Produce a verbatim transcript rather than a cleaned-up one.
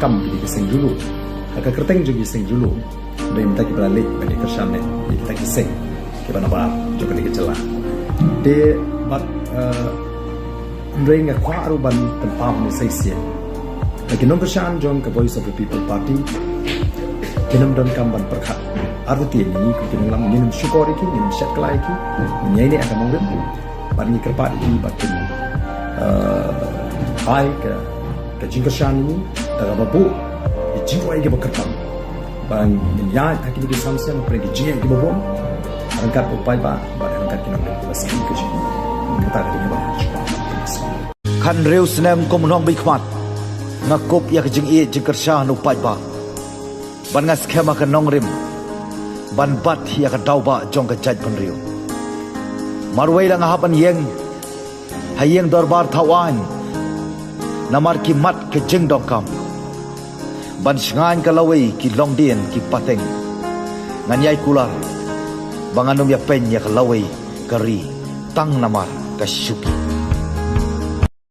kam kine ki seng julu. Ha ka kyrteng jong ki seng julu, dei mynta kiba la leit ban ïa kyrshan ne ïa kita ki seng kiba nabar jong kane ka jylla. Te bad eh, hynrei nga kwah ruh ban pynpaw ne sa shisien ba ki nongkyrshan jong ka Voice of the People Party kin ym donkam ban pyrkhat artatien ïa ngi kum ki nonglam. Ngin ym shukor ïa ki, ngin ym shet kylla ïa ki, ngin ïaineh ha ka nongrim bad ngi kyrpad ïa ki ba kin eh, ai ka ka jingkyrshan ïa ngi da kaba buh ki jingrwai kiba kyrpang ba ngin ïaid ha kine ki samsiang, hapdeng ki jingeh kiba bun, ryngkat u paidbah bad ryngkat ki nongrim kiba sngewthuh ka jingim. Kata ka dei kaba nga sngewthuh. Khathynriew snem kum u nongmihkhmat, nga kup ïa ka jingïeit jingkyrshan u paidbah, bad nga skhem ha ka nongrim ban bat ïa ka daw ba jong ka jaitbynriew. Marwei la nga hap ban ïeng ha ïing dorbar thaw aiñ namar ki mat ka jingdonkam, ban shngaiñ ka lawei ki longdien ki pateng. Ngan ïai kular ba ngan ym ïa peiñ ïa ka lawei ka ri tang namar ka shuki.